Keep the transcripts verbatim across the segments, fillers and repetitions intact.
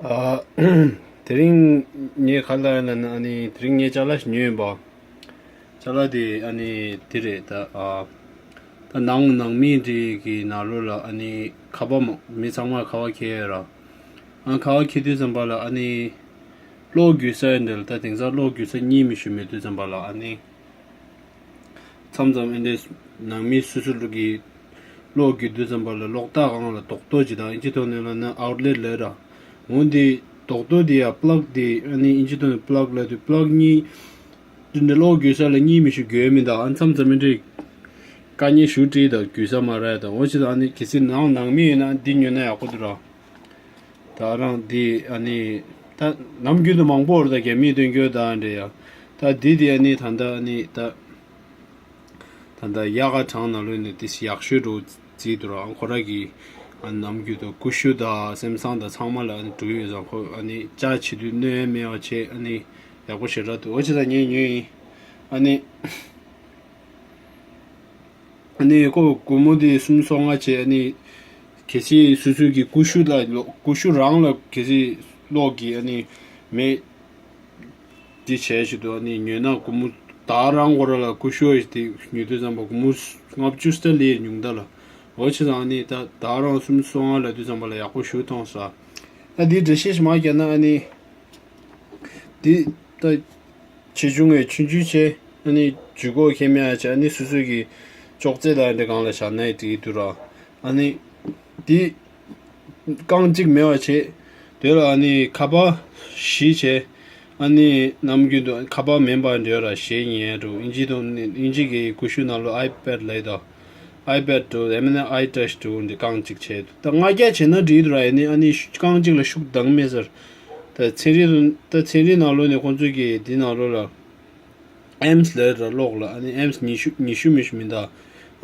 ཨ། དེ་རིང་ངས་ག་ལ་ཡིན་ན་ཨ་ནི་དེ་རིང་ངས་ཅ་ལག་ཞིག་ཉོས་ཡིན་པ། ཅ་ལག་དེ་ཨ་ནི་དེ་རེད་ད། ཨ། ད་ནང་ནང་མི་འདི་གི་ནང་ལོགས་ལ་ཨ་ནི་ཁ་པར་མ་མི་ཚང་མ་ཁ་པར་འཁྱེར་ཡོད་ར། ཨ་ཁ་པར་འཁྱེར་དུས་ཙམ་པ་ལ་ཨ་ནི་གློག་རྒྱུག་ས་ཡོད་འདི་ལ་ད་དེང་སང་གློག་རྒྱུག་ས་གཉིས་མི་ཞུ་མེད་དུས་ཙམ་པ་ལ་ཨ་ནི། མཚམས་མཚམས་ཨེ་འདྲས་ནང་མི་སུ་སུ་ལུ་གི་གློག་རྒྱུག་དུས་ཙམ་པ་ལ་གློག་ཐག་སྒང་ལ་རྡོག་རྡོག་ཅིག་དང་ཨིན་ཇི་ཐོག་ནས་ལ་ན་ཨའུཊ་ལེཊ་ལབ་ར། འོ་འདི་རྡོག་རྡོག་འདི་ཡ་པི་ལག་འདི་ཨ་ནི་ཨིན་ཇི་ཐོག་ནས་པི་ལག་ལབ་དུས་པི་ལག་གཉིས། འདི་འདྲ་གློག་རྒྱུག་ས་ལ་གཉིས་མི་ཞུ་རྒྱུ་ཡོད་མིན་ད། ཨ་མཚམས་མཚམས་ཨེ་འདྲས་དཀའ་ངལ་ཞུ་དྲིས་ད་རྒྱུག་ས་མ་རག་ད། འོ་ཅི་ད་ཨ་ནི་གལ་སྲིད་ནང་ནང་མི་ཡོད་ན་འདི་ཉོས་ན་ཡག་པོ་འདུག་ར། ད་རང་འདི་ཨ་ནི་ད་ནམ་རྒྱུན་དུ་མང་པོ་རེད་ད་རྒྱ་མིའི་སྟོན་རྒྱུ་ད་འདྲ་ཡ། ད་འདི་དེ་ཨ་ནི་ད་ལྟ་ཨ་ནི་ད་ད་ལྟ་ཡག་ག་གྲངས་ནང་ལོགས་ནས་དེ་ཡག་ཤོས་འགྲོ་རྩིས་འདུག་ར། ཁོ་ར་གི་ཨ་ནམ་རྒྱུན་དུ་ཀུ་ཤུ་ད་སེམས་བཟང་ད་ཚང་མ་ལ་ཨ་ནི་འགྲོ་ཡོད་ཙང་ཁོ་ཨ་ནི་ཅ་བྱེད་དུས་གནོད་མེད་པ་བྱེད་ཨ་ནི་ཡག་པོ་ཞེ་དྲག་འདུག་འོ་ཅི་ད་ངས་ཉོས་ཡིན་ཨ་ནི། ཨ་ནི་ཁོ་སྒོར་མོ་དེ་སུམ་སོ་ལྔ་བྱས་ཨ་ནི། གལ་སྲིད་སོ་སོའི་གི་ཀུ་ཤུ་ལ་ལོ་ཀུ་ཤུ་རང་ལ་གལ་སྲིད་གློག་གི་ཨ་ནི་མེད། དེ་བྱས་ཞིག་ཏུ་ཨ་ནི་ཉོས་ན་སྒོར་མོ་ད་རང་སྒོར་ལ་ཀུ་ཤུ་དེ་ཉོས་དུས་ཙམ་པ་སྒོར་མོ་ལྔ་བཅུ་ཙམ་ལས་ཉུང་ད་ལ། འོ་ཅི་ཙང་ཨ་ནི་ད་ད་རང་སུམ་སོ་ལྔ་ལ་དུས་ཙམ་པ་ལ་ཡག་པོ་ཞུ་ཐོང་ས། ད་དེ་འདྲ་ཤེས་ཤིག་མ་རྒྱག་ན་ཨ་ནི། དེ་ད། ཆེ་ཆུང་ངས་ཆུང་ཆུང་བྱས་ཨ་ནི་ཇུས་འགོད་ཁྱེད་མེད་ཨ་ཆེ་ཨ་ནི་སོ་སོ་གི་ཅོག་ཙེ་དང་འདི་སྒང་ལ་བཞག་ནའི་འགྲིག་གི་འདུག་ར། ཨ་ནི་འདི་རྐང་གཅིག་མེད་པ་བྱས་དེ་ལ་ཨ་ནི་ཁ་པར་བཞི་བྱས་ཨ་ནི་ནམ་རྒྱུན་དུ་ཁ་པར་མེད་པ་འདྲ་ར་ཞེ་ཉེ་འགྲོ་ཨིན་ཇི་དང་ཨིན་ཇི་གི་ཀུ་ཤུ་ནང་ལོ་ཨའི་པེད་ལས་དང་ཨའི་པེད་འགྲོ་ཡང་མིན་ན་ཨའི་ཊཆ་འགྲོ་འདི་རྐང་གཅིག་བྱས་འདུག་ད་ལྔ་བརྒྱ་བྱས་ན་འགྲིག་འདུག་ར། ཨ་ནི་ཨ་ནི་རྐང་གཅིག་ལ་ཤུགས་འདང་མེད་ཟེར། ད་ཚན་རིག་ད་ཚན་རིག་ནང་ལོགས་ནས་ཁོང་ཚོས་ཀྱི་འདི་ནང་ལོགས་ལ་ཨེམས་ལབ་ར་གློག་ལ་ཨ་ནི་ཨེམས་ཉི་ཤུ་ཉི་ཤུ་མི་ཤུ་མི་འདའ།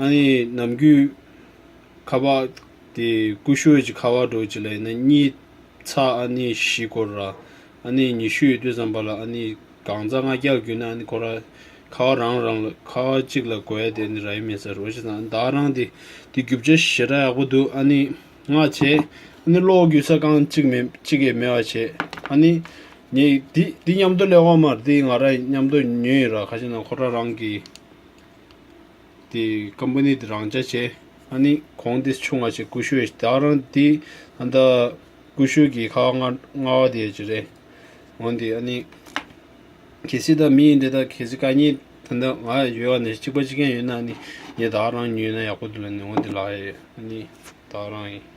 ཨ་ནི་ནམ་རྒྱུན་ཁ་པར་དེ་ཀུ་ཤུ་ཅིག་ཁ་པར་འགྲོ་ཅིག་ལ་ཡིན་ན་གཉིས་ཚ་ཨ་ནི་བཞི་སྐོར་ར། ཨ་ནི་ཉི་ཤུ་ཡོད་དུས་ཙམ་པ་ལ་ཨ་ནི་གང་ཚ་ལྔ་བརྒྱ་བརྒྱུད་ན་ཨ་ནི་ཁོ་ར་ཁ་པར་རང་རང་ལ་ཁ་པར་གཅིག་ལ་དགོས་ཡ་དེ་ནི་ར་ཡི་མེད་ཟེར་རོ་ཞེ་ཙང་ད་རང་དེ་དེ་རྒྱུ་ཆ་ཞེ་དྲག་ཡག་པོ་འདུག་ཨ་ནི། ང་བྱས། ཨ་ནི་གློག་རྒྱུག་ས་རྐང་གཅིག་མེད་གཅིག་ཡས་མེད་པ་བྱས། ཨ་ནི། ངས་འདི་འདི་མཉམ་དུ་ལས་དབང་མར་འདི་ང་ར་མཉམ་དུ་ཉོས་ཡོད་ར་ཁ་ཤས་ན་ཁོ་ར་རང་གི་དེ་ཀམ་པ་ནི་དེ་རང་ཆ་བྱས། ཨ་ནི་གོང་དེ་ཆུང་བ་བྱས་ཀུ་ཤུ་ཡས་ད་རང་འདི་ད་ལྟ་ཀུ་ཤུ་གི་ཁ་བ་ལྔ་བ་དེ་ཅི་རེད། འོན་ཏེ་ཨ་ནི། གལ་སྲིད་ད་མི་ཡིན་འདི་ད་གལ་སྲིད་དཀའ་ངལ་ད་ལྟ་ང་ཡོད་བ་ནས་གཅིག་པ་གཅིག་རྐྱང་ཡོད་ན་ཨ་ནི་ངས་ད་རང་ཉོས་ན་ཡག་པོ་འདུག་ལ་ནི་འོན་ཏེ་ལགས་ཡས་ཨ་ནི་ད་རང་ཡིན།